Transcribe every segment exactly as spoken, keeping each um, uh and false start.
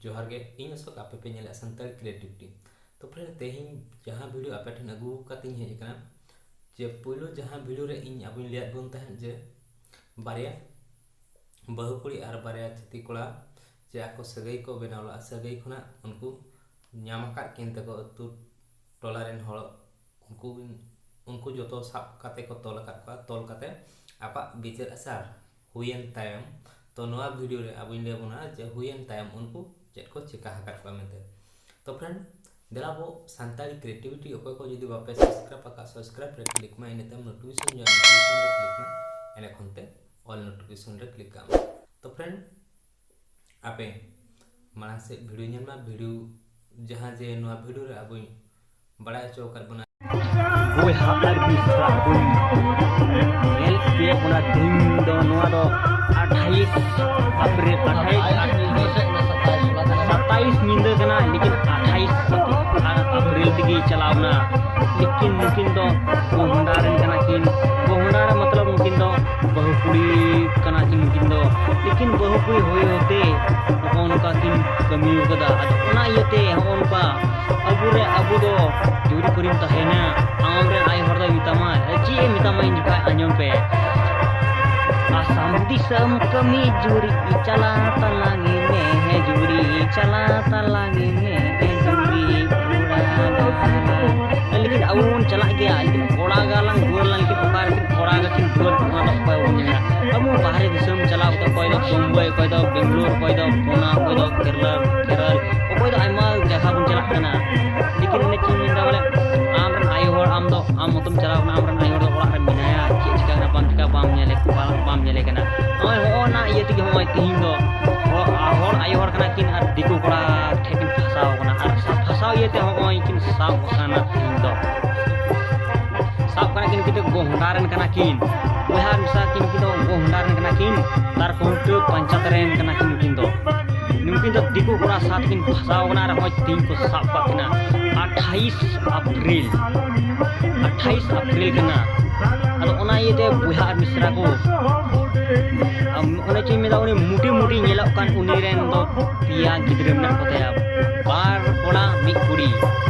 ᱡᱚᱦᱟᱨ ᱜᱮ, ᱤᱧ ᱚᱥᱳᱠ, ᱟᱯᱮ ᱯᱮ ᱧᱮᱞᱮᱫ ᱥᱟᱱᱛᱟᱲᱤ ᱠᱨᱤᱭᱮᱴᱤᱵᱷᱤᱴᱤ᱾ ᱛᱚ ᱯᱷᱨᱮᱱᱰ, ᱛᱮᱦᱮᱧ ᱡᱟᱦᱟᱸ ᱵᱷᱤᱰᱤᱭᱳ ᱟᱯᱮ ᱴᱷᱮᱱ ᱟᱹᱜᱩ ᱠᱟᱛᱮᱧ ᱦᱮᱡ ᱟᱠᱟᱱᱟ, ᱡᱮ ᱯᱳᱭᱞᱳ ᱡᱟᱦᱟᱸ ᱵᱷᱤᱰᱤᱭᱳ ᱨᱮ ᱤᱧ ᱟᱵᱚᱧ ᱞᱟᱹᱭᱟᱫ ᱵᱚᱱ ᱛᱟᱦᱮᱸᱫ ᱡᱮ ᱵᱟᱨᱭᱟ ᱵᱟᱹᱦᱩ ᱠᱩᱲᱤ ᱟᱨ ᱵᱟᱨᱭᱟ ᱪᱷᱟᱹᱛᱤᱠ ᱠᱚᱲᱟ ᱡᱮ ᱟᱠᱚ ᱥᱟᱹᱜᱟᱹᱭ ᱠᱚ ᱵᱮᱱᱟᱣ ᱞᱟᱜᱼᱟ, ᱥᱟᱹᱜᱟᱹᱭ ᱠᱷᱚᱱᱟᱜ ᱩᱱᱠᱩ ᱧᱟᱢ ᱟᱠᱟᱫ ᱠᱤᱱ ᱛᱟᱠᱚ ᱟᱹᱛᱩ ᱴᱚᱞᱟ ᱨᱮᱱ ᱦᱚᱲ, ᱩᱱᱠᱩ, ᱩᱱᱠᱩ ᱡᱚᱛᱚ ᱥᱟᱵ ᱠᱟᱛᱮ ᱠᱚ ᱛᱚᱞ ᱟᱠᱟᱫ ᱠᱚᱣᱟ, ᱛᱚᱞ ᱠᱟᱛᱮ ᱟᱠᱚᱣᱟᱜ ᱵᱤᱪᱟᱹᱨ ᱟᱪᱟᱨ ᱦᱩᱭᱮᱱ ᱛᱟᱭᱚᱢ, ᱛᱚ ᱱᱚᱣᱟ ᱵᱷᱤᱰᱤᱭᱳ ᱨᱮ ᱟᱵᱚᱧ ᱞᱟᱹᱭ ᱟᱵᱚᱱᱟ ᱡᱮ ᱦᱩᱭᱮᱱ ᱛᱟᱭᱚᱢ ᱩᱱᱠᱩ ᱪᱮᱫ ᱠᱚ ᱪᱮᱠᱟ ᱟᱠᱟᱫ ᱠᱚᱣᱟ ᱢᱮᱱᱛᱮ᱾ ᱛᱚ ᱯᱷᱨᱮᱱᱰ, ᱫᱮᱞᱟ ᱵᱚ ᱥᱟᱱᱛᱟᱲᱤ ᱠᱨᱤᱭᱮᱴᱤᱵᱷᱤᱴᱤ ᱚᱠᱚᱭ ᱠᱚ ᱡᱩᱫᱤ ᱵᱟᱯᱮ ᱥᱟᱵᱥᱠᱨᱟᱭᱤᱵ ᱟᱠᱟᱫ, ᱥᱟᱵᱥᱠᱨᱟᱭᱤᱵ ᱨᱮ ᱠᱞᱤᱠ ᱢᱟ, ᱤᱱᱟᱹ ᱛᱟᱭᱚᱢ ᱱᱳᱴᱤᱯᱷᱤᱠᱮᱥᱚᱱ ᱡᱟᱦᱟᱸ ᱱᱳᱴᱤᱯᱷᱤᱠᱮᱥᱚᱱ ᱨᱮ ᱠᱞᱤᱠ ᱢᱟ, ᱮᱸᱰᱮ ᱠᱷᱚᱱ ᱛᱮ ᱚᱞ ᱱᱳᱴᱤᱯᱷᱤᱠᱮᱥᱚᱱ ᱨᱮ ᱠᱞᱤᱠ ᱠᱟᱜ ᱢᱟ᱾ ᱛᱚ ᱯᱷᱨᱮᱱᱰ, ᱟᱯᱮ ᱢᱟᱲᱟᱝ ᱥᱮᱫ ᱵᱷᱤᱰᱤᱭᱳ ᱧᱮᱞ ᱢᱟ, ᱵᱷᱤᱰᱤᱭᱳ ᱡᱟᱦᱟᱸ ᱡᱮ ᱱᱚᱣᱟ ᱵᱷᱤᱰᱤᱭᱳ ᱨᱮ ᱟᱵᱚᱧ ᱵᱟᱲᱟᱭ ᱦᱚᱪᱚ ᱟᱠᱟᱫ ᱵᱚᱱᱟ᱾ ᱵᱚᱭᱦᱟ ᱟᱨ ᱢᱤᱥᱨᱟ ᱠᱚ, ᱧᱮᱞ ᱯᱮ ᱚᱱᱟ ᱛᱮᱦᱮᱧ ᱫᱚ, ᱱᱚᱣᱟ ᱫᱚ ᱟᱴᱷᱟᱭᱤᱥ ᱟᱯᱨᱤᱞ, ᱟᱴᱷᱟᱭᱤᱥ, ᱥᱟᱛᱟᱭᱤᱥ ᱧᱤᱫᱟᱹ ᱠᱟᱱᱟ, ᱞᱮᱠᱤᱱ ᱟᱴᱷᱟᱭᱤᱥ ᱟᱯᱨᱤᱞ ᱛᱮᱜᱮ ᱪᱟᱞᱟᱣ ᱮᱱᱟ᱾ ᱞᱮᱠᱤᱱ ᱱᱩᱠᱤᱱ ᱫᱚ ᱜᱚᱦᱚᱸᱰᱟ ᱨᱮᱱ ᱠᱟᱱᱟ ᱠᱤᱱ, ᱜᱚᱦᱚᱸᱰᱟ ᱨᱮ ᱢᱚᱛᱞᱚᱵ ᱱᱩᱠᱤᱱ ᱫᱚ ᱵᱟᱹᱦᱩ ᱠᱩᱲᱤ ᱠᱟᱱᱟ ᱠᱤᱱ ᱱᱩᱠᱤᱱ ᱫᱚ, ᱞᱮᱠᱤᱱ ᱵᱟᱹᱦᱩ ᱠᱩᱲᱤ ᱦᱩᱭ ᱦᱚᱛᱮ ᱱᱚᱜᱼᱚ ᱱᱚᱝᱠᱟ ᱠᱤᱱ ᱠᱟᱹᱢᱤ ᱠᱟᱫᱟ᱾ ᱟᱫᱚ ᱚᱱᱟ ᱤᱭᱟᱹᱛᱮ ᱦᱚᱸᱜᱼᱚ ᱱᱚᱝᱠᱟ ᱟᱵᱚ ᱨᱮ, ᱟᱵᱚ ᱫᱚ ᱡᱩᱨᱤ ᱯᱟᱹᱨᱤᱢ ᱛᱟᱦᱮᱱᱟ, ᱟᱢ ᱨᱮᱱ ᱟᱭᱳ ᱦᱚᱲ ᱫᱚᱭ ᱢᱮᱛᱟᱢᱟ, ᱪᱮᱫ ᱮ ᱢᱮᱛᱟᱢᱟ ᱤᱧ ᱡᱚᱠᱷᱟᱡ ᱟᱸᱡᱚᱢ ᱯᱮ, ᱟᱥᱟᱢ ᱫᱤᱥᱚᱢ ᱠᱟᱹᱢᱤ ᱡᱩᱨᱤ ᱪᱟᱞᱟᱣ ᱛᱟᱞᱟᱝ ᱢᱮ, ᱡᱩᱨᱤ ᱪᱟᱞᱟᱣ ᱛᱟᱞᱟᱝ ᱢᱮ, ᱡᱩᱨᱤ ᱠᱚᱲᱟ ᱫᱚ᱾ ᱞᱮᱠᱤᱱ ᱟᱵᱚ ᱵᱚᱱ ᱪᱟᱞᱟᱜ ᱜᱮᱭᱟ, ᱞᱮᱠᱤᱱ ᱠᱚᱲᱟ ᱜᱟᱞᱟᱝ ᱫᱩᱣᱟᱹᱨ ᱞᱟᱝ, ᱞᱮᱠᱤᱱ ᱚᱠᱟ ᱨᱮ ᱠᱚᱲᱟ ᱜᱟᱞᱟᱝ ᱫᱩᱣᱟᱹᱨ, ᱚᱱᱟ ᱫᱚ ᱚᱠᱚᱭ ᱵᱚᱱ ᱧᱮᱞᱟ? ᱟᱵᱚ ᱵᱟᱦᱨᱮ ᱫᱤᱥᱚᱢ ᱪᱟᱞᱟᱣ ᱠᱟᱛᱮ, ᱚᱠᱚᱭ ᱫᱚ ᱵᱳᱢᱵᱟᱭ, ᱚᱠᱚᱭ ᱫᱚ ᱵᱮᱝᱜᱟᱞᱳᱨ, ᱚᱠᱚᱭ ᱫᱚ ᱯᱩᱱᱟ, ᱚᱠᱚᱭ ᱫᱚ ᱠᱮᱨᱟᱞᱟ, ᱠᱮᱨᱟᱞ, ᱚᱠᱚᱭ ᱫᱚ ᱟᱭᱢᱟ ᱡᱟᱭᱜᱟ ᱵᱚᱱ ᱪᱟᱞᱟᱜ ᱠᱟᱱᱟ᱾ ᱞᱮᱠᱤᱱ ᱚᱱᱮ ᱪᱮᱫ ᱤᱧ ᱢᱮᱱᱫᱟ ᱵᱚᱞᱮ, ᱟᱢ ᱨᱮᱱ ᱟᱭᱳ ᱦᱚᱲ, ᱟᱢ ᱫᱚ, ᱟᱢ ᱢᱚᱛᱚᱢ ᱪᱟᱞᱟᱣ ᱠᱟᱱᱟ, ᱟᱢ ᱨᱮᱱ ᱟᱭᱳ ᱦᱚᱲ ᱫᱚ ᱚᱲᱟᱜ ᱨᱮ ᱢᱮᱱᱟᱭᱟ, ᱪᱮᱫ ᱪᱤᱠᱟᱹ ᱠᱟᱱᱟ ᱵᱟᱢ ᱪᱤᱠᱟᱹ, ᱵᱟᱢ ᱧᱮᱞᱮ, ᱵᱟᱢ, ᱵᱟᱢ ᱧᱮᱞᱮ ᱠᱟᱱᱟ᱾ ᱱᱚᱜᱼᱚᱭ, ᱦᱚᱸᱜᱼᱚ ᱱᱟ ᱤᱭᱟᱹ ᱛᱮᱜᱮ ᱦᱚᱸᱜᱼᱚᱭ ᱛᱤᱦᱤᱧ ᱫᱚ ᱦᱚᱲ, ᱦᱚᱲ ᱟᱭᱳ ᱦᱚᱲ ᱠᱟᱱᱟ ᱠᱤᱱ ᱟᱨ ᱫᱤᱠᱩ ᱠᱚᱲᱟ ᱴᱷᱮᱱ ᱠᱤᱱ ᱯᱷᱟᱸᱥᱟᱣ ᱠᱟᱱᱟ, ᱟᱨ ᱯᱷᱟᱸᱥᱟᱣ ᱤᱭᱟᱹᱛᱮ ᱦᱚᱸᱜᱼᱚᱭ ᱠᱤᱱ ᱥᱟᱵ ᱠᱟᱱᱟ ᱛᱤᱦᱤᱧ ᱫᱚ᱾ ᱥᱟᱵ ᱠᱟᱱᱟ ᱠᱤᱱ, ᱠᱤᱱᱛᱩ ᱜᱚᱦᱚᱸᱰᱟ ᱨᱮᱱ ᱠᱟᱱᱟ ᱠᱤᱱ᱾ ᱵᱚᱭᱦᱟ ᱢᱮᱥᱟ ᱠᱤᱱ, ᱱᱩᱠᱤᱱ ᱫᱚ ᱜᱚᱦᱚᱸᱰᱟ ᱨᱮᱱ ᱠᱟᱱᱟ ᱠᱤᱱ, ᱛᱟᱨ ᱠᱚᱦᱚᱸ ᱯᱟᱧᱪᱟᱛ ᱨᱮᱱ ᱠᱟᱱᱟ ᱠᱤᱱ᱾ ᱱᱩᱠᱤᱱ ᱫᱚ, ᱱᱩᱠᱤᱱ ᱫᱚ ᱫᱤᱠᱩ ᱠᱚᱲᱟ ᱥᱟᱶ ᱛᱮᱠᱤᱱ ᱯᱷᱟᱸᱥᱟᱣ ᱠᱟᱱᱟ, ᱟᱨ ᱦᱚᱸᱜᱼᱚᱭ ᱛᱮᱦᱮᱧ ᱠᱚ ᱥᱟᱵ ᱠᱟᱜ ᱠᱤᱱᱟ᱾ ᱟᱴᱷᱟᱭᱤᱥ ᱟᱯᱨᱤᱞ, ᱟᱴᱷᱟᱭᱤᱥ ᱟᱯᱨᱤᱞ ᱠᱟᱱᱟ᱾ ᱟᱫᱚ ᱚᱱᱟ ᱤᱭᱟᱹᱛᱮ ᱵᱚᱭᱦᱟ ᱟᱨ ᱢᱤᱥᱨᱟ ᱠᱚ, ᱟᱢ, ᱚᱱᱮ ᱪᱮᱫ ᱤᱧ ᱢᱮᱱᱫᱟ, ᱩᱱᱤ ᱢᱩᱴᱤ ᱢᱩᱴᱤ ᱧᱮᱞᱚᱜ ᱠᱟᱱ ᱩᱱᱤ ᱨᱮᱱ ᱫᱚ ᱯᱮᱭᱟ ᱜᱤᱫᱽᱨᱟᱹ ᱢᱮᱱᱟᱜ ᱠᱚᱛᱟᱭᱟ, ᱵᱟᱨ ᱠᱚᱲᱟ ᱢᱤᱫ ᱠᱩᱲᱤ,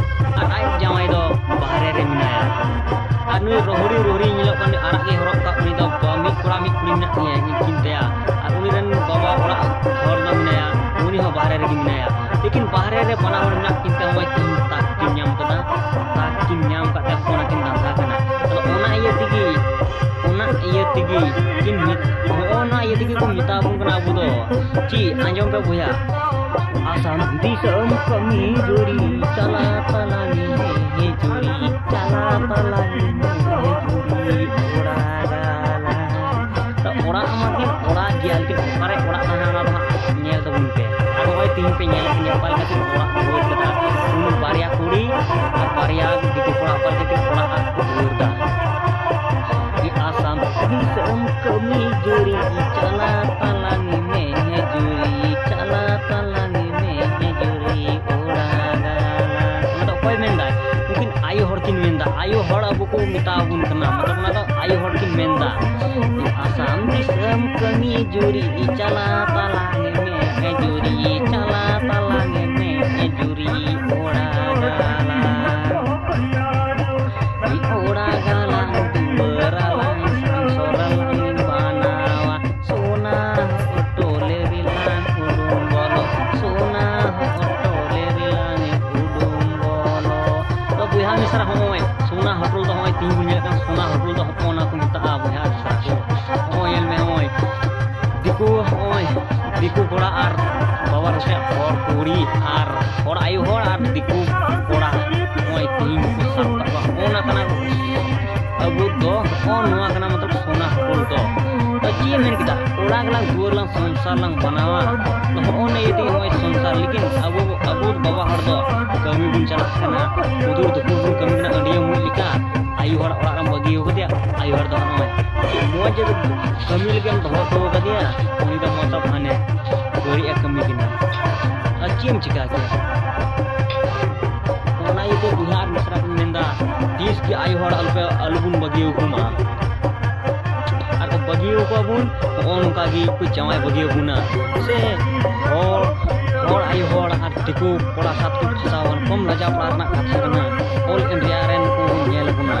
ᱟᱨ ᱟᱡ ᱡᱟᱶᱟᱭ ᱫᱚ ᱵᱟᱦᱨᱮ ᱨᱮ ᱢᱮᱱᱟᱭᱟ᱾ ᱟᱨ ᱱᱩᱭ ᱨᱚᱦᱲᱤ ᱨᱚᱦᱲᱤ ᱧᱮᱞᱚᱜ ᱠᱟᱱ, ᱱᱩᱭ ᱟᱨᱟᱜ ᱜᱮ ᱦᱚᱨᱚᱜ ᱠᱟᱜ, ᱩᱱᱤ ᱫᱚ ᱵᱟ-, ᱢᱤᱫ ᱠᱚᱲᱟ ᱢᱤᱫ ᱠᱩᱲᱤ ᱢᱮᱱᱟᱜ ᱠᱤᱱᱟ, ᱠᱤᱱ ᱛᱟᱭᱟ᱾ ᱟᱨ ᱩᱱᱤ ᱨᱮᱱ ᱵᱟᱵᱟ ᱚᱲᱟᱜ ᱦᱚᱲ ᱫᱚ ᱢᱮᱱᱟᱭᱟ, ᱩᱱᱤ ᱦᱚᱸ ᱵᱟᱦᱨᱮ ᱨᱮᱜᱮ ᱢᱮᱱᱟᱭᱟ᱾ ᱞᱮᱠᱤᱱ ᱵᱟᱦᱨᱮ ᱨᱮ ᱵᱟᱱᱟ ᱦᱚᱲ ᱢᱮᱱᱟᱜ ᱠᱤᱱ ᱛᱮ ᱦᱚᱸᱜᱼᱚᱭ ᱛᱮᱦᱮᱧ ᱛᱟᱠ ᱠᱤᱱ ᱧᱟᱢ ᱠᱟᱫᱟ, ᱛᱟᱠ ᱠᱤᱱ ᱧᱟᱢ ᱠᱟᱫ ᱛᱮ ᱦᱚᱯᱚᱱ ᱠᱤᱱ ᱫᱟᱸᱥᱟ ᱠᱟᱱᱟ᱾ ᱟᱫᱚ ᱚᱱᱟ ᱤᱭᱟᱹ ᱛᱮᱜᱮ, ᱚᱱᱟ ᱤᱭᱟᱹ ᱛᱮᱜᱮ ᱠᱤᱱ ᱢᱮᱛ-, ᱦᱚᱸᱜᱼᱚ ᱱᱚᱣᱟ ᱤᱭᱟᱹ ᱛᱮᱜᱮ ᱠᱚ ᱢᱮᱛᱟ ᱵᱚᱱ ᱠᱟᱱᱟ ᱟᱵᱚ ᱫᱚ᱾ ᱪᱮᱫ? ᱟᱸᱡᱚᱢ ᱯᱮ ᱵᱚᱭᱦᱟ, ᱟᱥᱟᱢ ᱫᱤᱥᱚᱢ ᱠᱟᱹᱢᱤ ᱡᱩᱨᱤ, ᱪᱟᱞᱟ ᱛᱟᱞᱟᱝ ᱢᱮ ᱡᱩᱨᱤ, ᱪᱟᱞᱟ ᱛᱟᱞᱟᱝ ᱢᱮ ᱡᱩᱨᱤ, ᱚᱲᱟᱜ ᱫᱟᱞᱟᱝ᱾ ᱛᱚ ᱚᱲᱟᱜ ᱢᱟ ᱠᱤᱱ ᱚᱲᱟᱜ ᱜᱮᱭᱟ, ᱞᱮᱠᱤᱱ ᱚᱠᱟᱨᱮ ᱚᱲᱟᱜ ᱛᱟᱦᱮᱱᱟ ᱚᱱᱟ ᱫᱚ ᱦᱟᱸᱜ ᱧᱮᱞ ᱛᱟᱵᱚᱱ ᱯᱮ᱾ ᱟᱨ ᱱᱚᱜᱼᱚᱭ ᱛᱮᱦᱮᱧ ᱯᱮ ᱧᱮᱞ ᱧᱮᱞ ᱯᱟᱞ ᱠᱟᱛᱮ ᱚᱲᱟᱜ ᱫᱩᱣᱟᱹᱨ ᱠᱟᱫᱟ᱾ ᱩᱱᱤ ᱵᱟᱨᱭᱟ ᱠᱩᱲᱤ ᱟᱨ ᱵᱟᱨᱭᱟ ᱫᱤᱠᱩ ᱠᱚᱲᱟ ᱯᱟᱞ ᱠᱟᱛᱮ ᱚᱲᱟᱜ ᱠᱚ ᱫᱩᱣᱟᱹᱨ ᱫᱟ᱾ ᱟᱥᱟᱢ ᱫᱤᱥᱚᱢ ᱠᱟᱹᱢᱤ ᱡᱩᱨᱤ, ᱪᱟᱞᱟ ᱛᱟᱞᱟᱝ ᱢᱮ ᱡᱩᱨᱤ, ᱪᱟᱞᱟ ᱛᱟᱞᱟᱝ ᱢᱮ ᱡᱩᱨᱤ, ᱚᱲᱟᱜ ᱫᱟᱞᱟᱝ᱾ ᱚᱱᱟ ᱫᱚ ᱚᱠᱚᱭ ᱢᱮᱱᱫᱟᱭ? ᱩᱱᱠᱤᱱ ᱟᱭᱳ ᱦᱚᱲ ᱠᱤᱱ ᱢᱮᱱᱫᱟ, ᱟᱭᱳ ᱦᱚᱲ ᱟᱵᱚ ᱠᱚ ᱢᱮᱛᱟ ᱵᱚᱱ ᱠᱟᱱᱟ, ᱢᱚᱛᱞᱚᱵ ᱚᱱᱟ ᱫᱚ ᱟᱭᱳ ᱦᱚᱲ ᱠᱤᱱ ᱢᱮᱱᱫᱟ᱾ ᱟᱥᱟᱢ ᱫᱤᱥᱚᱢ ᱠᱟᱹᱢᱤ ᱡᱩᱨᱤ, ᱪᱟᱞᱟ ᱛᱟᱞᱟᱝ ᱢᱮ ᱡᱩᱨᱤ, ᱪᱟᱞᱟ ᱛᱟᱞᱟᱝ ᱢᱮ ᱡᱩᱨᱤ, ᱚᱲᱟᱜ ᱫᱟᱞᱟᱝ᱾ ᱚᱲᱟᱜ ᱟᱞᱟᱝ, ᱫᱩᱣᱟᱹᱨ ᱟᱞᱟᱝ, ᱥᱚᱝᱥᱟᱨ ᱟᱞᱟᱝ ᱵᱟᱱᱟᱣᱟ᱾ ᱥᱚᱱᱟ ᱦᱚᱴᱚᱞ ᱨᱮᱞᱟᱝ ᱩᱰᱩᱝ ᱵᱚᱞᱚ, ᱥᱚᱱᱟ ᱦᱚᱴᱚᱞ ᱨᱮᱞᱟᱝ ᱩᱰᱩᱝ ᱵᱚᱞᱚ᱾ ᱛᱚ ᱵᱚᱭᱦᱟ ᱢᱤᱥᱨᱟ, ᱦᱚᱸᱜᱼᱚᱭ ᱥᱚᱱᱟ ᱦᱚᱴᱚᱞ ᱫᱚ, ᱦᱚᱸᱜᱼᱚᱭ ᱛᱤᱦᱤᱧ ᱵᱚᱱ ᱧᱮᱞᱮᱫ ᱠᱟᱱ ᱥᱚᱱᱟ ᱦᱚᱴᱚᱞ ᱫᱚ ᱦᱚᱸᱜᱼᱚ ᱱᱟ ᱠᱚ ᱢᱮᱛᱟᱜᱼᱟ ᱵᱚᱭᱦᱟ ᱢᱤᱥᱨᱟ᱾ ᱦᱚᱸᱜᱼᱚᱭ ᱧᱮᱞ ᱢᱮ, ᱦᱚᱸᱜᱼᱚᱭ ᱫᱤᱠᱩ, ᱦᱚᱸᱜᱼᱚᱭ ᱫᱤᱠᱩ ᱠᱚᱲᱟ ᱟᱨ ᱵᱟᱵᱟ ᱨᱮᱥᱮ ᱦᱚᱲ ᱠᱩᱲᱤ ᱟᱨ ᱦᱚᱲ ᱟᱭᱳ ᱦᱚᱲ ᱟᱨ ᱫᱤᱠᱩ ᱠᱚᱲᱟ, ᱱᱚᱜᱼᱚᱭ ᱛᱮᱦᱮᱧ ᱠᱚ ᱥᱟᱵ ᱠᱟᱜ ᱠᱚᱣᱟ᱾ ᱱᱚᱜᱼᱚ ᱱᱟ ᱠᱟᱱᱟ ᱟᱵᱚ ᱫᱚ, ᱱᱚᱜᱼᱚ ᱱᱚᱣᱟ ᱠᱟᱱᱟ ᱢᱚᱛᱞᱚᱵ ᱥᱚᱱᱟ ᱦᱚᱯᱚᱱ ᱫᱚ᱾ ᱛᱚ ᱪᱮᱫ ᱮᱢ ᱢᱮᱱ ᱠᱮᱫᱟ? ᱚᱲᱟᱜ ᱞᱟᱝ ᱫᱩᱣᱟᱹᱨ ᱞᱟᱝ ᱥᱚᱝᱥᱟᱨ ᱞᱟᱝ ᱵᱟᱱᱟᱣᱟ᱾ ᱛᱚ ᱦᱚᱸᱜᱼᱚ ᱱᱤᱭᱟᱹ ᱛᱮᱜᱮ ᱱᱚᱜᱼᱚᱭ ᱥᱚᱝᱥᱟᱨ᱾ ᱞᱮᱠᱤᱱ ᱟᱵᱚ, ᱟᱵᱚ ᱵᱟᱵᱟ ᱦᱚᱲ ᱫᱚ ᱠᱟᱹᱢᱤ ᱵᱚᱱ ᱪᱟᱞᱟᱜ ᱠᱟᱱᱟ, ᱦᱩᱫᱩᱲ ᱫᱩᱯᱩᱲ ᱵᱚᱱ ᱠᱟᱹᱢᱤ ᱠᱟᱱᱟ ᱟᱹᱰᱤ ᱢᱚᱡᱽ ᱞᱮᱠᱟ᱾ ᱟᱭᱳ ᱦᱚᱲ ᱚᱲᱟᱜ ᱨᱮᱢ ᱵᱟᱹᱜᱤ ᱟᱠᱟᱫᱮᱭᱟ, ᱟᱭᱳ ᱦᱚᱲ ᱫᱚ ᱱᱚᱜᱼᱚᱭ ᱢᱚᱡᱽ ᱠᱟᱹᱢᱤ ᱞᱟᱹᱜᱤᱫ ᱮᱢ ᱫᱚᱦᱚ ᱦᱚᱴᱚ ᱟᱠᱟᱫᱮᱭᱟ, ᱩᱱᱤ ᱫᱚ ᱢᱚᱛᱞᱚᱵ ᱦᱟᱱᱮ ᱵᱟᱹᱲᱤᱡ ᱮ ᱠᱟᱹᱢᱤ ᱠᱟᱱᱟ᱾ ᱟᱨ ᱪᱮᱫ ᱮᱢ ᱪᱤᱠᱟ ᱠᱮᱭᱟ? ᱚᱱᱟ ᱤᱭᱟᱹᱛᱮ ᱵᱚᱭᱦᱟ ᱟᱨ ᱢᱤᱥᱨᱟ ᱠᱚᱧ ᱢᱮᱱᱫᱟ, ᱛᱤᱥ ᱜᱮ ᱟᱭᱳ ᱦᱚᱲ ᱟᱞᱚᱯᱮ, ᱟᱞᱚᱵᱚᱱ ᱵᱟᱹᱜᱤ ᱟᱠᱚ ᱢᱟ᱾ ᱟᱨ ᱵᱟᱹᱜᱤ ᱟᱠᱚᱣᱟ ᱵᱚᱱ, ᱱᱚᱜᱼᱚ ᱱᱚᱝᱠᱟ ᱜᱮ ᱠᱚ ᱡᱟᱶᱟᱭ ᱵᱟᱹᱜᱤ ᱟᱵᱚᱱᱟ᱾ ᱥᱮ ᱦᱚᱲ, ᱦᱚᱲ ᱟᱭᱳ ᱦᱚᱲ ᱟᱨ ᱫᱤᱠᱩ ᱠᱚᱲᱟ ᱥᱟᱶ ᱛᱮᱠᱚ ᱯᱷᱟᱥᱟᱣ ᱠᱚᱢ ᱞᱟᱡᱟᱣ ᱯᱟᱲᱟᱜ ᱨᱮᱱᱟᱜ ᱠᱟᱛᱷᱟ ᱠᱟᱱᱟ᱾ All India ᱨᱮᱱ ᱠᱚ ᱧᱮᱞ ᱵᱚᱱᱟ᱾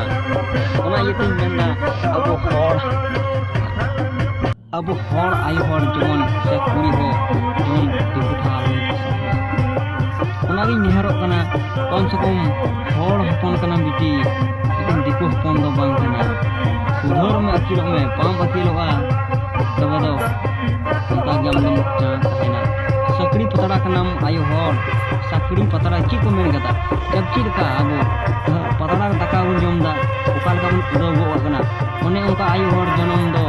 ᱚᱱᱟ ᱤᱭᱟᱹᱛᱮᱧ ᱢᱮᱱᱫᱟ, ᱟᱵᱚ ᱦᱚᱲ, ᱟᱵᱚ ᱦᱚᱲ ᱟᱭᱳ ᱦᱚᱲ ᱡᱮᱢᱚᱱ ᱥᱮ ᱠᱩᱲᱤ ᱦᱚᱲ ᱡᱮᱢᱚᱱ ᱫᱤᱠᱩ ᱴᱷᱟᱶ ᱟᱞᱚ ᱵᱚᱱ ᱯᱷᱟᱥᱟᱣ ᱠᱚᱣᱟ᱾ ᱚᱱᱟᱜᱤᱧ ᱱᱮᱦᱚᱨᱚᱜ ᱠᱟᱱᱟ, ᱠᱚᱢ ᱥᱮ ᱠᱚᱢ ᱦᱚᱲ ᱦᱚᱯᱚᱱ ᱠᱟᱱᱟᱢ ᱵᱤᱴᱤ, ᱞᱮᱠᱤᱱ ᱫᱤᱠᱩ ᱦᱚᱯᱚᱱ ᱫᱚ ᱵᱟᱝ ᱠᱟᱱᱟ᱾ ᱥᱩᱫᱷᱟᱹᱨ ᱢᱮ, ᱟᱹᱠᱤᱞᱚᱜ ᱢᱮ, ᱵᱟᱢ ᱟᱹᱠᱤᱞᱚᱜᱼᱟ ᱛᱚᱵᱮ ᱫᱚ ᱚᱱᱠᱟ ᱜᱮ ᱟᱢ ᱫᱚᱢ ᱡᱟᱦᱟᱸ ᱛᱟᱦᱮᱱᱟ᱾ ᱥᱟᱠᱲᱤ ᱯᱟᱛᱲᱟ ᱠᱟᱱᱟᱢ ᱟᱭᱳ ᱦᱚᱲ, ᱥᱟᱠᱲᱤ ᱯᱟᱛᱲᱟ ᱪᱮᱫ ᱠᱚ ᱢᱮᱱ ᱠᱟᱫᱟ? ᱡᱟᱵ ᱪᱮᱫ ᱞᱮᱠᱟ ᱟᱵᱚ ᱯᱟᱛᱲᱟ ᱨᱮ ᱫᱟᱠᱟ ᱵᱚᱱ ᱡᱚᱢ ᱮᱫᱟ, ᱚᱠᱟ ᱞᱮᱠᱟ ᱵᱚᱱ ᱩᱰᱟᱹᱣ ᱜᱚᱜ ᱠᱟᱱᱟ, ᱚᱱᱮ ᱚᱱᱠᱟ ᱟᱭᱳ ᱦᱚᱲ ᱡᱚᱱᱚᱢ ᱫᱚ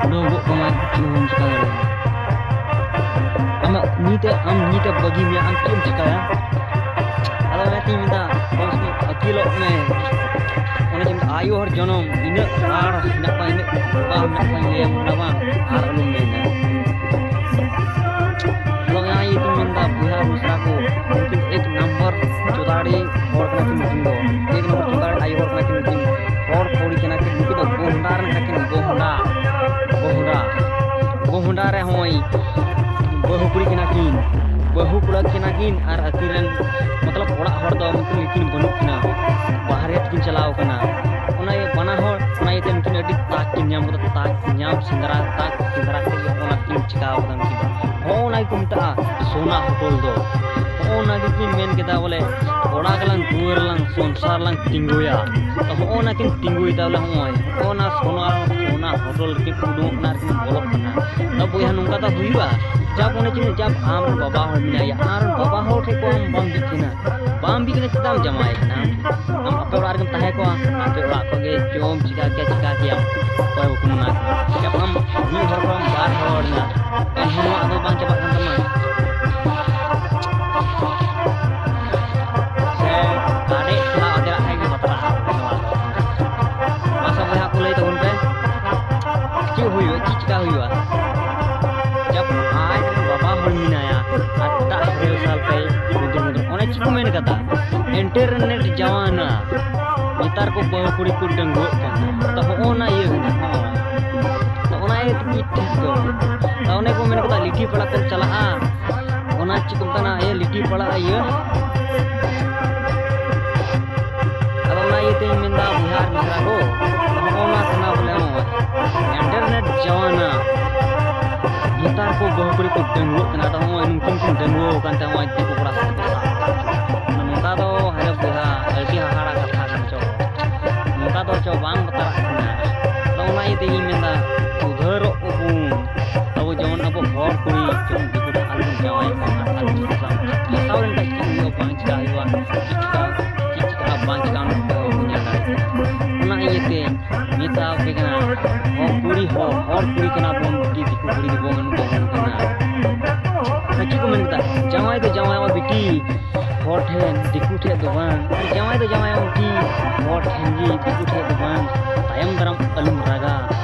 ᱩᱰᱟᱹᱣ ᱜᱚᱜ ᱠᱟᱢᱟᱭ, ᱪᱮᱫ ᱦᱚᱸ ᱵᱟᱢ ᱪᱤᱠᱟ ᱫᱟᱲᱮᱭᱟᱜᱼᱟ᱾ ᱟᱢᱟᱜ ᱱᱤᱛ ᱮ, ᱟᱢ ᱱᱤᱛ ᱮ ᱵᱟᱹᱜᱤ ᱢᱮᱭᱟ, ᱟᱢ ᱪᱮᱫ ᱮᱢ ᱪᱤᱠᱟᱭᱟ? ᱟᱫᱚ ᱚᱱᱟᱛᱤᱧ ᱢᱮᱱᱫᱟ, ᱠᱚᱢ ᱥᱮ ᱠᱚᱢ ᱟᱹᱠᱤᱞᱚᱜ ᱢᱮ᱾ ᱚᱱᱮ ᱡᱮ ᱟᱭᱳ ᱦᱚᱲ ᱡᱚᱱᱚᱢ, ᱤᱱᱟᱹᱜ ᱟᱲ ᱦᱮᱱᱟᱜ ᱠᱚᱣᱟ, ᱤᱱᱟᱹᱜ ᱵᱟᱝ ᱦᱮᱱᱟᱜ ᱠᱚᱣᱟ, ᱞᱟᱹᱭᱟᱢ ᱠᱟᱱᱟ ᱵᱟᱝ, ᱟᱨ ᱟᱞᱚᱢ ᱢᱮᱱᱟ᱾ ᱟᱫᱚ ᱚᱱᱟ ᱤᱭᱟᱹᱛᱤᱧ ᱢᱮᱱᱫᱟ, ᱵᱚᱭᱦᱟ ᱢᱤᱥᱨᱟ ᱠᱚ, ᱩᱱᱠᱤᱱ ᱮᱠ ᱱᱟᱢᱵᱟᱨ ᱪᱳᱫᱟᱲᱤ ᱦᱚᱲ ᱠᱟᱱᱟ ᱠᱤᱱ, ᱱᱩᱠᱤᱱ ᱫᱚ ᱮᱠ ᱱᱟᱢᱵᱟᱨ ᱪᱳᱫᱟᱲᱤ ᱟᱭᱳ ᱦᱚᱲ ᱠᱟᱱᱟ ᱠᱤᱱ, ᱱᱩᱠᱤᱱ ᱦᱚᱲ ᱠᱩᱲᱤ ᱠᱟᱱᱟ ᱠᱤᱱ, ᱱᱩᱠᱤᱱ ᱫᱚ ᱜᱚᱦᱰᱟ ᱨᱮᱱ ᱠᱟᱱᱟ ᱠᱤᱱ, ᱜᱚᱦᱰᱟ, ᱜᱚᱦᱰᱟ, ᱜᱚᱦᱰᱟ ᱨᱮ ᱦᱚᱸᱜᱼᱚᱭ ᱵᱟᱹᱦᱩ ᱠᱩᱲᱤ ᱠᱟᱱᱟ ᱠᱤᱱ, ᱵᱟᱹᱦᱩ ᱠᱚᱲᱟ ᱠᱟᱱᱟ ᱠᱤᱱ, ᱟᱨ ᱟᱹᱠᱤᱱ ᱨᱮᱱ ᱢᱚᱛᱞᱚᱵ ᱚᱲᱟᱜ ᱦᱚᱲ ᱫᱚ ᱩᱱᱠᱤᱱ ᱜᱮᱠᱤᱱ ᱵᱟᱹᱱᱩᱜ ᱠᱤᱱᱟ, ᱵᱟᱦᱨᱮ ᱛᱮᱠᱤᱱ ᱪᱟᱞᱟᱣ ᱠᱟᱱᱟ᱾ ᱚᱱᱟ ᱤᱭᱟᱹ ᱵᱟᱱᱟ ᱦᱚᱲ, ᱚᱱᱟ ᱤᱭᱟᱹᱛᱮ ᱩᱱᱠᱤᱱ ᱟᱹᱰᱤ ᱛᱟᱠ ᱠᱤᱱ ᱧᱟᱢ ᱠᱟᱫᱟ, ᱛᱟᱠ ᱧᱟᱢ ᱥᱮᱸᱫᱽᱨᱟ, ᱛᱟᱠ ᱥᱮᱸᱫᱽᱨᱟ ᱠᱮᱫ ᱜᱮ ᱚᱱᱟ ᱠᱤᱱ ᱪᱤᱠᱟᱣ ᱠᱟᱫᱟ ᱩᱱᱠᱤᱱ ᱫᱚ᱾ ᱦᱚᱸᱜᱼᱚ ᱚᱱᱟ ᱜᱮᱠᱚ ᱢᱮᱛᱟᱜᱼᱟ ᱥᱳᱱᱟ ᱦᱚᱴᱚᱞ ᱫᱚ᱾ ᱦᱚᱸᱜᱼᱚ ᱚᱱᱟ ᱜᱮᱠᱤᱱ ᱢᱮᱱ ᱠᱮᱫᱟ ᱵᱚᱞᱮ ᱚᱲᱟᱜ ᱞᱟᱝ ᱫᱩᱣᱟᱹᱨ ᱞᱟᱝ ᱥᱚᱝᱥᱟᱨ ᱞᱟᱝ ᱛᱤᱸᱜᱩᱭᱟ᱾ ᱛᱚ ᱦᱚᱸᱜᱼᱚ ᱚᱱᱟ ᱠᱤᱱ ᱛᱤᱸᱜᱩᱭᱮᱫᱟ ᱵᱚᱞᱮ ᱦᱚᱸᱜᱼᱚᱭ ᱦᱚᱸᱜᱼᱚ ᱚᱱᱟ ᱥᱳᱱᱟ, ᱥᱳᱱᱟ ᱦᱚᱴᱚᱞ ᱨᱮᱠᱤᱱ ᱩᱰᱩᱝᱚᱜ ᱠᱟᱱᱟ ᱟᱨ ᱠᱤᱱ ᱵᱚᱞᱚᱜ ᱠᱟᱱᱟ᱾ ᱛᱚ ᱵᱚᱭᱦᱟ ᱱᱚᱝᱠᱟ ᱫᱚ ᱦᱩᱭᱩᱜᱼᱟ? ᱡᱟᱵ ᱚᱱᱮ ᱪᱮᱫ, ᱡᱟᱵ ᱟᱢ ᱨᱮᱱ ᱵᱟᱵᱟ ᱦᱚᱲ ᱢᱮᱱᱟᱭᱟ, ᱟᱢ ᱨᱮᱱ ᱵᱟᱵᱟ ᱦᱚᱲ ᱴᱷᱮᱱ ᱠᱷᱚᱱ ᱵᱟᱢ ᱵᱤᱫ ᱠᱟᱱᱟ, ᱵᱟᱢ ᱵᱤᱫ ᱠᱟᱱᱟ ᱪᱮᱫᱟᱜ ᱮᱢ ᱡᱟᱶᱟᱭ ᱠᱟᱱᱟ? ᱟᱢ ᱟᱯᱮ ᱚᱲᱟᱜ ᱨᱮᱜᱮᱢ ᱛᱟᱦᱮᱸ ᱠᱚᱜᱼᱟ, ᱟᱯᱮ ᱚᱲᱟᱜ ᱠᱷᱚᱱ ᱜᱮ ᱡᱚᱢ ᱪᱤᱠᱟ ᱠᱮᱭᱟ, ᱪᱤᱠᱟ ᱠᱮᱭᱟᱢ? ᱚᱠᱚᱭ ᱵᱟᱠᱚ ᱢᱮᱱᱟ᱾ ᱡᱟᱵ ᱟᱢ ᱢᱤᱫ ᱦᱚᱲ ᱠᱷᱚᱱ ᱵᱟᱨ ᱦᱚᱲ ᱮᱱᱟ, ᱮᱱᱦᱚᱸ ᱱᱚᱣᱟ ᱫᱚ ᱵᱟᱝ ᱪᱟᱵᱟᱜ ᱠᱟᱱ ᱛᱟᱢᱟ᱾ ᱥᱮ ᱠᱟᱰᱮᱡ ᱠᱷᱮᱞᱟ ᱚᱡᱟᱜ ᱠᱷᱟᱡ ᱜᱮ ᱵᱟᱛᱨᱟᱜᱼᱟ ᱱᱚᱣᱟ ᱫᱚ᱾ ᱤᱱᱴᱟᱨᱱᱮᱴ ᱡᱟᱢᱟᱱᱟ᱾ ᱱᱮᱛᱟᱨ ᱠᱚ ᱵᱟᱹᱦᱩ ᱠᱩᱲᱤ ᱠᱚ ᱰᱟᱺᱜᱩᱣᱟᱹᱜ ᱠᱟᱱᱟ᱾ ᱛᱚ ᱦᱚᱸᱜᱼᱚ ᱱᱟ ᱤᱭᱟᱹ ᱠᱟᱱᱟ᱾ ᱦᱚᱸᱜᱼᱚ ᱱᱟ᱾ ᱛᱚ ᱚᱱᱟ ᱤᱭᱟᱹ ᱛᱮᱜᱮ ᱴᱷᱤᱠ ᱫᱚ᱾ ᱛᱚ ᱚᱱᱮ ᱠᱚ ᱢᱮᱱ ᱠᱟᱫᱟ, ᱞᱤᱴᱷᱤ ᱯᱟᱲᱟ ᱠᱚᱢ ᱪᱟᱞᱟᱜᱼᱟ᱾ ᱚᱱᱟ ᱪᱮᱫ ᱠᱚ ᱢᱮᱛᱟᱜᱼᱟ, ᱤᱭᱟᱹ ᱞᱤᱴᱷᱤ ᱯᱟᱲᱟ ᱤᱭᱟᱹ᱾ ᱟᱫᱚ ᱚᱱᱟ ᱤᱭᱟᱹ ᱛᱮᱧ ᱢᱮᱱᱫᱟ, ᱵᱚᱭᱦᱟ ᱟᱨ ᱢᱤᱥᱨᱟ ᱠᱚ, ᱦᱚᱸᱜᱼᱚ ᱱᱟ ᱠᱟᱱᱟ ᱵᱚᱞᱮ ᱦᱚᱸᱜᱼᱚᱭ ᱤᱱᱴᱟᱨᱱᱮᱴ ᱡᱟᱢᱟᱱᱟ᱾ ᱱᱮᱛᱟᱨ ᱠᱚ ᱵᱟᱹᱦᱩ ᱠᱩᱲᱤ ᱠᱚ ᱰᱟᱺᱜᱩᱣᱟᱹᱜ ᱠᱟᱱᱟ᱾ ᱟᱫᱚ ᱦᱚᱸᱜᱼᱚᱭ ᱱᱩᱠᱤᱱ ᱠᱤᱱ ᱰᱟᱺᱜᱩᱣᱟᱹ ᱟᱠᱟᱱ ᱛᱮ ᱦᱚᱸᱜᱼᱚᱭ ᱫᱤᱠᱩ ᱠᱚᱲᱟ ᱥᱟᱶ ᱠᱚ ᱥᱟᱵ ᱠᱟᱱᱟ᱾ ᱱᱚᱝᱠᱟ ᱫᱚ ᱦᱟᱭᱨᱮ ᱵᱚᱭᱦᱟ, ᱟᱹᱰᱤ ᱦᱟᱦᱟᱲᱟ ᱠᱟᱛᱷᱟ ᱠᱟᱱ ᱪᱚ᱾ ᱱᱚᱝᱠᱟ ᱫᱚ ᱪᱚ ᱵᱟᱝ ᱵᱟᱛᱟᱨᱟᱜ ᱠᱟᱱᱟ᱾ ᱟᱫᱚ ᱚᱱᱟ ᱤᱭᱟᱹ ᱛᱮᱜᱤᱧ ᱢᱮᱱᱫᱟ, ᱥᱩᱫᱷᱟᱹᱨᱚᱜ ᱟᱵᱚᱱ᱾ ᱟᱵᱚ ᱡᱮᱢᱚᱱ ᱟᱵᱚ ᱦᱚᱲ ᱠᱩᱲᱤ ᱡᱮᱢᱚᱱ ᱫᱤᱠᱩ ᱴᱷᱮᱱ ᱟᱞᱚᱵᱚᱱ ᱡᱟᱶᱟᱭᱚᱜ ᱢᱟ, ᱟᱞᱚᱵᱚᱱ ᱵᱟᱯᱞᱟᱜ ᱢᱟ᱾ ᱦᱟᱛᱟᱣ ᱞᱮᱱᱠᱷᱟᱱ ᱪᱮᱫ ᱦᱩᱭᱩᱜᱼᱟ, ᱵᱟᱝ ᱪᱮᱠᱟ ᱦᱩᱭᱩᱜᱼᱟ, ᱪᱮᱫ ᱪᱮᱠᱟ, ᱪᱮᱫ ᱪᱮᱠᱟᱜᱼᱟ, ᱵᱟᱝ ᱪᱮᱠᱟᱜᱼᱟ, ᱚᱱᱟ ᱠᱚ ᱵᱟᱵᱚᱱ ᱧᱮᱞ ᱫᱟᱲᱮᱭᱟᱜ ᱠᱟᱱᱟ᱾ ᱚᱱᱟ ᱤᱭᱟᱹᱛᱮ ᱢᱮᱛᱟ ᱟᱯᱮ ᱠᱟᱱᱟ, ᱦᱚᱲ ᱠᱩᱲᱤ ᱦᱚᱲ, ᱦᱚᱲ ᱠᱩᱲᱤ ᱠᱟᱱᱟ ᱵᱚᱱ, ᱵᱤᱴᱤ ᱫᱤᱠᱩ ᱠᱩᱲᱤ ᱫᱚ ᱵᱟᱵᱚᱱ, ᱵᱟᱵᱚᱱ ᱠᱟᱱᱟ᱾ ᱟᱨ ᱪᱮᱫ ᱠᱚ ᱢᱮᱱ ᱠᱮᱫᱟ? ᱡᱟᱶᱟᱭ ᱫᱚ ᱡᱟᱶᱟᱭᱚᱜᱼᱟ ᱵᱤᱴᱤ, ᱦᱚᱲ ᱴᱷᱮᱱ, ᱫᱤᱠᱩ ᱴᱷᱮᱱ ᱫᱚ ᱵᱟᱝ᱾ ᱟᱨ ᱡᱟᱶᱟᱭ ᱫᱚ ᱡᱟᱶᱟᱭᱚᱜᱼᱟ ᱵᱤᱴᱤ, ᱦᱚᱲ ᱴᱷᱮᱱ ᱜᱮ, ᱫᱤᱠᱩ ᱴᱷᱮᱱ ᱫᱚ ᱵᱟᱝ᱾ ᱛᱟᱭᱚᱢ ᱫᱟᱨᱟᱢ ᱟᱞᱚᱢ ᱨᱟᱜᱟ,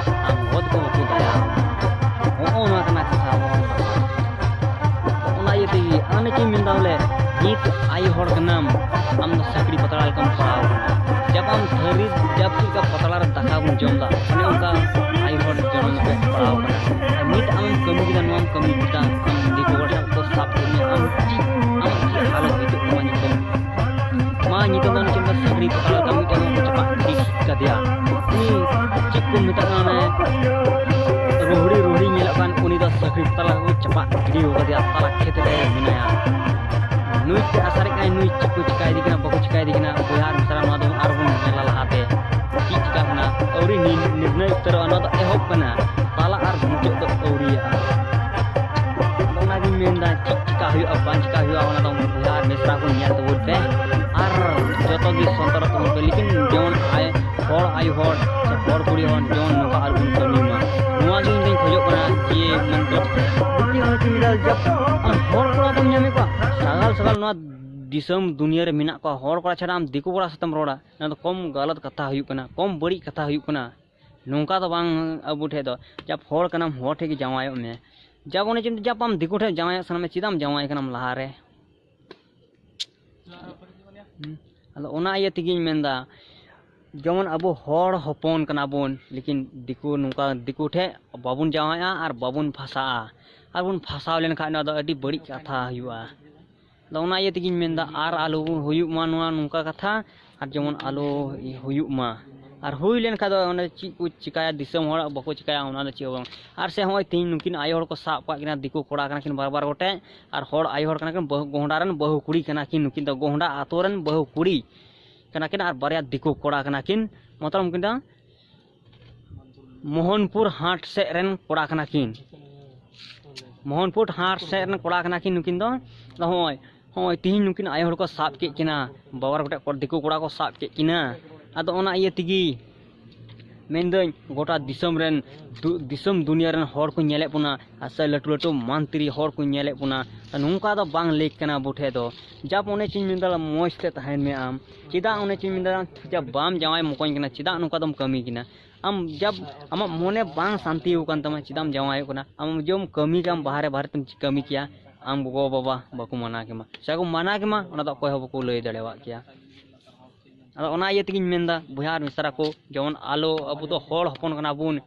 ᱟᱢ ᱦᱚᱲ ᱫᱚ ᱵᱟᱠᱚ ᱫᱟᱭᱟ ᱟᱢᱟ᱾ ᱦᱚᱸᱜᱼᱚ ᱱᱚᱣᱟ ᱠᱟᱱᱟ ᱠᱟᱛᱷᱟ ᱟᱵᱚ ᱦᱚᱲ ᱠᱚᱣᱟᱜ᱾ ᱚᱱᱟ ᱤᱭᱟᱹ ᱛᱮᱜᱮ ᱟᱨ ᱱᱤᱛ ᱤᱧ ᱢᱮᱱᱫᱟ ᱵᱚᱞᱮ, ᱱᱤᱛ ᱟᱭᱳ ᱦᱚᱲ ᱠᱟᱱᱟᱢ, ᱟᱢ ᱫᱚ ᱥᱟᱹᱠᱲᱤ ᱯᱟᱛᱲᱟ ᱞᱮᱠᱟᱢ ᱯᱟᱲᱟᱣ ᱠᱟᱱᱟ᱾ ᱡᱟᱵ ᱟᱢ ᱛᱷᱟᱹᱨᱤ, ᱡᱟᱵ ᱪᱮᱫ ᱞᱮᱠᱟ ᱯᱟᱛᱲᱟ ᱨᱮ ᱫᱟᱠᱟ ᱵᱚᱱ ᱡᱚᱢ ᱮᱫᱟ, ᱚᱱᱮ ᱚᱱᱠᱟ ᱟᱭᱳ ᱦᱚᱲ ᱡᱚᱱᱚᱢ ᱨᱮ ᱯᱟᱲᱟᱣ ᱠᱟᱱᱟ᱾ ᱟᱨ ᱱᱤᱛ ᱟᱢᱮᱢ ᱠᱟᱹᱢᱤ ᱠᱮᱫᱟ, ᱱᱚᱣᱟᱢ ᱠᱟᱹᱢᱤ ᱠᱮᱫᱟ, ᱟᱢ ᱫᱤᱠᱩ ᱦᱚᱲ ᱥᱟᱶ ᱠᱚ ᱥᱟᱵ ᱠᱮᱫ ᱢᱮᱭᱟ, ᱟᱢ ᱪᱮᱫ, ᱟᱢᱟᱜ ᱪᱮᱫ ᱦᱟᱞᱚᱛ ᱦᱩᱭᱩᱜ ᱛᱟᱢᱟ ᱱᱤᱛᱚᱜ? ᱢᱟ ᱧᱤᱫᱟᱹ ᱢᱟ ᱱᱩᱠᱤᱱ ᱫᱚ ᱥᱟᱹᱠᱲᱤ ᱯᱟᱛᱲᱟ ᱠᱟᱹᱢᱤ ᱴᱷᱮᱱ ᱠᱚ ᱪᱟᱯᱟᱫ ᱜᱤᱰᱤ ᱠᱟᱫᱮᱭᱟ᱾ ᱩᱱᱤ ᱪᱮᱫ ᱠᱚ ᱢᱮᱛᱟᱜ ᱠᱟᱱᱟ, ᱚᱱᱮ ᱨᱩᱦᱲᱤ, ᱨᱩᱦᱲᱤ ᱧᱮᱞᱚᱜ ᱠᱟᱱ, ᱩᱱᱤ ᱫᱚ ᱥᱟᱹᱠᱲᱤ ᱯᱟᱛᱲᱟ ᱠᱚ ᱪᱟᱯᱟᱫ ᱜᱤᱰᱤ ᱠᱟᱫᱮᱭᱟ, ᱛᱟᱞᱟ ᱠᱷᱮᱛ ᱨᱮ ᱢᱮᱱᱟᱭᱟ᱾ ᱱᱩᱭ ᱪᱮᱫ ᱟᱥᱟ ᱨᱮ ᱠᱟᱱᱟᱭ, ᱱᱩᱭ ᱪᱮᱫ ᱠᱚ ᱪᱤᱠᱟᱭᱮᱫᱮ ᱠᱟᱱᱟ, ᱵᱟᱠᱚ ᱪᱤᱠᱟᱭᱮᱫᱮ ᱠᱟᱱᱟ, ᱵᱚᱭᱦᱟ ᱟᱨ ᱢᱤᱥᱨᱟ, ᱱᱚᱣᱟ ᱫᱚ ᱟᱨᱵᱚᱱ ᱧᱮᱞᱟ ᱞᱟᱦᱟᱛᱮ ᱪᱮᱫ ᱪᱤᱠᱟᱜ ᱠᱟᱱᱟ᱾ ᱟᱹᱣᱨᱤ ᱱᱤ-, ᱱᱤᱨᱱᱟᱭ ᱩᱛᱟᱹᱨᱚᱜᱼᱟ, ᱱᱚᱣᱟ ᱫᱚ ᱮᱦᱚᱵ ᱠᱟᱱᱟ, ᱛᱟᱞᱟ ᱟᱨ ᱢᱩᱪᱟᱹᱫ ᱫᱚ ᱟᱹᱣᱨᱤᱭᱟᱜᱼᱟ᱾ ᱟᱫᱚ ᱚᱱᱟᱜᱤᱧ ᱢᱮᱱᱫᱟ, ᱪᱮᱫ ᱪᱤᱠᱟ ᱦᱩᱭᱩᱜᱼᱟ, ᱵᱟᱝ ᱪᱤᱠᱟ ᱦᱩᱭᱩᱜᱼᱟ, ᱚᱱᱟ ᱫᱚ ᱵᱚᱭᱦᱟ ᱟᱨ ᱢᱤᱥᱨᱟ ᱠᱚ ᱧᱮᱞ ᱛᱟᱵᱚᱱ ᱯᱮ᱾ ᱟᱨ ᱡᱚᱛᱚ ᱜᱮ ᱥᱚᱱᱛᱚᱨ ᱛᱟᱵᱚᱱ ᱯᱮ, ᱞᱮᱠᱤᱱ ᱡᱮᱢᱚᱱ ᱟᱭ-, ᱦᱚᱲ ᱟᱭᱳ ᱦᱚᱲ ᱥᱮ ᱦᱚᱲ ᱠᱩᱲᱤ ᱦᱚᱲ ᱡᱮᱢᱚᱱ ᱱᱚᱝᱠᱟ ᱟᱞᱚᱵᱚᱱ ᱠᱟᱹᱢᱤ ᱢᱟ, ᱱᱚᱣᱟ ᱜᱮ ᱤᱧ ᱫᱚᱧ ᱠᱷᱚᱡᱚᱜ ᱠᱟᱱᱟ᱾ ᱡᱮ ᱢᱚᱛᱞᱚᱵ ᱵᱤᱴᱤ ᱦᱚᱸ ᱪᱮᱫ ᱞᱮᱠᱟ ᱡᱟᱵ ᱟᱢ ᱦᱚᱲ ᱠᱚᱲᱟ ᱫᱚᱢ ᱧᱟᱢᱮᱫ ᱠᱚᱣᱟ, ᱥᱟᱜᱟᱞ ᱥᱟᱜᱟᱞ ᱱᱚᱣᱟ ᱫᱤᱥᱚᱢ ᱫᱩᱱᱤᱭᱟᱹ ᱨᱮ ᱢᱮᱱᱟᱜ ᱠᱚᱣᱟ, ᱦᱚᱲ ᱠᱚᱲᱟ ᱪᱷᱟᱰᱟ ᱟᱢ ᱫᱤᱠᱩ ᱠᱚᱲᱟ ᱥᱟᱛᱮᱢ ᱨᱚᱲᱟ, ᱱᱚᱣᱟ ᱫᱚ ᱠᱚᱢ ᱜᱟᱞᱟᱛ ᱠᱟᱛᱷᱟ ᱦᱩᱭᱩᱜ ᱠᱟᱱᱟ, ᱠᱚᱢ ᱵᱟᱹᱲᱤᱡ ᱠᱟᱛᱷᱟ ᱦᱩᱭᱩᱜ ᱠᱟᱱᱟ᱾ ᱱᱚᱝᱠᱟ ᱫᱚ ᱵᱟᱝ ᱟᱵᱚ ᱴᱷᱮᱡ ᱫᱚ᱾ ᱡᱟᱵ ᱦᱚᱲ ᱠᱟᱱᱟᱢ, ᱦᱚᱲ ᱴᱷᱮᱡ ᱜᱮ ᱡᱟᱶᱟᱭᱚᱜ ᱢᱮ᱾ ᱡᱟᱵ ᱚᱱᱮ ᱪᱮᱫ, ᱡᱟᱵ ᱟᱢ ᱫᱤᱠᱩ ᱴᱷᱮᱡ ᱡᱟᱶᱟᱭᱚᱜ ᱥᱟᱱᱟ ᱢᱮ, ᱪᱮᱫᱟᱜ ᱮᱢ ᱡᱟᱶᱟᱭ ᱠᱟᱱᱟᱢ ᱞᱟᱦᱟᱨᱮ? ᱟᱫᱚ ᱚᱱᱟ ᱤᱭᱟᱹ ᱛᱮᱜᱮᱧ ᱢᱮᱱᱫᱟ, ᱡᱮᱢᱚᱱ ᱟᱵᱚ ᱦᱚᱲ ᱦᱚᱯᱚᱱ ᱠᱟᱱᱟ ᱵᱚᱱ, ᱞᱮᱠᱤᱱ ᱫᱤᱠᱩ, ᱱᱚᱝᱠᱟ ᱫᱤᱠᱩ ᱴᱷᱮᱡ ᱵᱟᱵᱚᱱ ᱡᱟᱶᱟᱭᱚᱜᱼᱟ ᱟᱨ ᱵᱟᱵᱚᱱ ᱯᱷᱟᱥᱟᱜᱼᱟ᱾ ᱟᱨ ᱵᱚᱱ ᱯᱷᱟᱥᱟᱣ ᱞᱮᱱᱠᱷᱟᱱ ᱱᱚᱣᱟ ᱫᱚ ᱟᱹᱰᱤ ᱵᱟᱹᱲᱤᱡ ᱠᱟᱛᱷᱟ ᱦᱩᱭᱩᱜᱼᱟ᱾ ᱟᱫᱚ ᱚᱱᱟ ᱤᱭᱟᱹ ᱛᱮᱜᱮᱧ ᱢᱮᱱᱫᱟ, ᱟᱨ ᱟᱞᱚ ᱦᱩᱭᱩᱜ ᱢᱟ ᱱᱚᱣᱟ ᱱᱚᱝᱠᱟ ᱠᱟᱛᱷᱟ, ᱟᱨ ᱡᱮᱢᱚᱱ ᱟᱞᱚ ᱦᱩᱭᱩᱜ ᱢᱟ᱾ ᱟᱨ ᱦᱩᱭ ᱞᱮᱱᱠᱷᱟᱱ ᱫᱚ ᱚᱸᱰᱮ ᱪᱮᱫ ᱠᱚ ᱪᱤᱠᱟᱹᱭᱟ, ᱫᱤᱥᱚᱢ ᱦᱚᱲ ᱵᱟᱠᱚ ᱪᱤᱠᱟᱹᱭᱟ, ᱚᱱᱟ ᱫᱚ ᱪᱮᱫ ᱦᱚᱸ ᱵᱟᱝ᱾ ᱟᱨ ᱥᱮ ᱦᱚᱸᱜᱼᱚᱭ ᱛᱮᱦᱮᱧ ᱱᱩᱠᱤᱱ ᱟᱭᱳ ᱦᱚᱲ ᱠᱚ ᱥᱟᱵ ᱠᱟᱜ ᱠᱤᱱᱟ, ᱫᱤᱠᱩ ᱠᱚᱲᱟ ᱠᱟᱱᱟ ᱠᱤᱱ ᱵᱟᱨ ᱵᱟᱨ ᱜᱚᱴᱮᱡ, ᱟᱨ ᱦᱚᱲ ᱟᱭᱳ ᱦᱚᱲ ᱠᱟᱱᱟ ᱠᱤᱱ, ᱵᱟᱹᱦᱩ, ᱜᱚᱦᱰᱟ ᱨᱮᱱ ᱵᱟᱹᱦᱩ ᱠᱩᱲᱤ ᱠᱟᱱᱟ ᱠᱤᱱ ᱱᱩᱠᱤᱱ ᱫᱚ, ᱜᱚᱦᱰᱟ ᱟᱛᱳ ᱨᱮᱱ ᱵᱟᱹᱦᱩ ᱠᱩᱲᱤ ᱠᱟᱱᱟ ᱠᱤᱱ, ᱟᱨ ᱵᱟᱨᱭᱟ ᱫᱤᱠᱩ ᱠᱚᱲᱟ ᱠᱟᱱᱟ ᱠᱤᱱ᱾ ᱢᱚᱛᱞᱚᱵ ᱩᱱᱠᱤᱱ ᱫᱚ ᱢᱳᱦᱚᱱᱯᱩᱨ ᱦᱟᱴ ᱥᱮᱫ ᱨᱮᱱ ᱠᱚᱲᱟ ᱠᱟᱱᱟ ᱠᱤᱱ᱾ ᱢᱳᱦᱚᱱᱯᱩᱨ ᱦᱟᱴ ᱥᱮᱫ ᱨᱮᱱ ᱠᱚᱲᱟ ᱠᱟᱱᱟ ᱠᱤᱱ ᱱᱩᱠᱤᱱ ᱫᱚ᱾ ᱟᱫᱚ ᱦᱚᱸᱜᱼᱚᱭ, ᱦᱚᱸᱜᱼᱚᱭ ᱛᱤᱦᱤᱧ ᱱᱩᱠᱤᱱ ᱟᱭᱳ ᱦᱚᱲ ᱠᱚ ᱥᱟᱵ ᱠᱮᱫ ᱠᱤᱱᱟ, ᱵᱟᱵᱟ ᱦᱚᱲ ᱠᱚᱴᱷᱮᱡ ᱠᱚ ᱫᱤᱠᱩ ᱠᱚᱲᱟ ᱠᱚ ᱥᱟᱵ ᱠᱮᱫ ᱠᱤᱱᱟ᱾ ᱟᱫᱚ ᱚᱱᱟ ᱤᱭᱟᱹ ᱛᱮᱜᱮ ᱢᱮᱱᱫᱟᱹᱧ, ᱜᱚᱴᱟ ᱫᱤᱥᱚᱢ ᱨᱮᱱ, ᱫᱩ-, ᱫᱤᱥᱚᱢ ᱫᱩᱱᱤᱭᱟᱹ ᱨᱮᱱ ᱦᱚᱲ ᱠᱚ ᱧᱮᱞᱮᱫ ᱵᱚᱱᱟ, ᱟᱨ ᱥᱮ ᱞᱟᱹᱴᱩ ᱞᱟᱹᱴᱩ ᱢᱚᱱᱛᱨᱤ ᱦᱚᱲ ᱠᱚ ᱧᱮᱞᱮᱫ ᱵᱚᱱᱟ᱾ ᱱᱚᱝᱠᱟ ᱫᱚ ᱵᱟᱝ ᱞᱟᱹᱠ ᱠᱟᱱᱟ ᱟᱵᱚ ᱴᱷᱮᱡ ᱫᱚ᱾ ᱡᱟᱵ ᱚᱱᱮ ᱪᱮᱧ ᱢᱮᱱᱫᱟ, ᱢᱚᱡᱽ ᱛᱮ ᱛᱟᱦᱮᱱ ᱢᱮ ᱟᱢ᱾ ᱪᱮᱫᱟᱜ ᱚᱱᱮ ᱪᱮᱧ ᱢᱮᱱᱫᱟ, ᱡᱟᱵ ᱵᱟᱢ ᱡᱟᱶᱟᱭ ᱢᱚᱠᱚᱧ ᱠᱟᱱᱟ, ᱪᱮᱫᱟᱜ ᱱᱚᱝᱠᱟ ᱫᱚᱢ ᱠᱟᱹᱢᱤ ᱠᱟᱱᱟ? ᱟᱢ ᱡᱟᱵ ᱟᱢᱟᱜ ᱢᱚᱱᱮ ᱵᱟᱝ ᱥᱟᱱᱛᱤ ᱟᱠᱟᱱ ᱛᱟᱢᱟ, ᱪᱮᱫᱟᱜ ᱮᱢ ᱡᱟᱶᱟᱭᱚᱜ ᱠᱟᱱᱟ? ᱟᱢ ᱡᱮᱢ ᱠᱟᱹᱢᱤ ᱠᱟᱢ ᱵᱟᱦᱨᱮ, ᱵᱟᱦᱨᱮ ᱛᱮᱢ ᱠᱟᱹᱢᱤ ᱠᱮᱭᱟ, ᱟᱢ ᱜᱚᱜᱚ ᱵᱟᱵᱟ ᱵᱟᱠᱚ ᱢᱟᱱᱟ ᱠᱮᱢᱟ, ᱥᱮ ᱠᱚ ᱢᱟᱱᱟ ᱠᱮᱢᱟ, ᱚᱱᱟ ᱫᱚ ᱚᱠᱚᱭ ᱦᱚᱸ ᱵᱟᱠᱚ ᱞᱟᱹᱭ ᱫᱟᱲᱮᱭᱟᱜ ᱠᱮᱭᱟ᱾ ᱟᱫᱚ ᱚᱱᱟ ᱤᱭᱟᱹ ᱛᱮᱜᱮᱧ ᱢᱮᱱᱫᱟ, ᱵᱚᱭᱦᱟ ᱟᱨ ᱢᱤᱥᱨᱟ ᱠᱚ, ᱡᱮᱢᱚᱱ ᱟᱞᱚ, ᱟᱵᱚ ᱫᱚ ᱦᱚᱲ ᱦᱚᱯᱚᱱ ᱠᱟᱱᱟ ᱵᱚᱱ,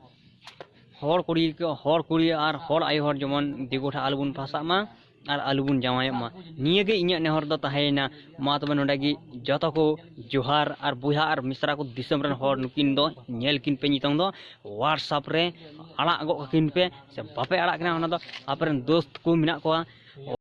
ᱦᱚᱲ ᱠᱩᱲᱤ ᱠᱚ, ᱦᱚᱲ ᱠᱩᱲᱤ ᱟᱨ ᱦᱚᱲ ᱟᱭᱳ ᱦᱚᱲ ᱡᱮᱢᱚᱱ ᱫᱤᱠᱩ ᱴᱷᱮᱱ ᱟᱞᱚ ᱵᱚᱱ ᱯᱷᱟᱥᱟᱜ ᱢᱟ ᱟᱨ ᱟᱞᱚ ᱵᱚᱱ ᱡᱟᱶᱟᱭᱚᱜ ᱢᱟ᱾ ᱱᱤᱭᱟᱹ ᱜᱮ ᱤᱧᱟᱹᱜ ᱱᱮᱦᱚᱨ ᱫᱚ ᱛᱟᱦᱮᱸᱭᱮᱱᱟ᱾ ᱢᱟ ᱛᱚᱵᱮ ᱱᱚᱰᱮ ᱜᱮ ᱡᱚᱛᱚ ᱠᱚ ᱡᱚᱦᱟᱨ, ᱟᱨ ᱵᱚᱭᱦᱟ ᱟᱨ ᱢᱤᱥᱨᱟ ᱠᱚ, ᱫᱤᱥᱚᱢ ᱨᱮᱱ ᱦᱚᱲ ᱱᱩᱠᱤᱱ ᱫᱚ ᱧᱮᱞ ᱠᱤᱱ ᱯᱮ, ᱱᱤᱛᱚᱝ ᱫᱚ WhatsApp ᱨᱮ ᱟᱲᱟᱜ ᱜᱚᱫ ᱠᱟᱹᱠᱤᱱ ᱯᱮ, ᱥᱮ ᱵᱟᱯᱮ ᱟᱲᱟᱜ ᱠᱤᱱᱟ ᱚᱱᱟ ᱫᱚ ᱟᱯᱮᱨᱮᱱ ᱫᱳᱥᱛ ᱠᱚ ᱢᱮᱱᱟᱜ ᱠᱚᱣᱟ,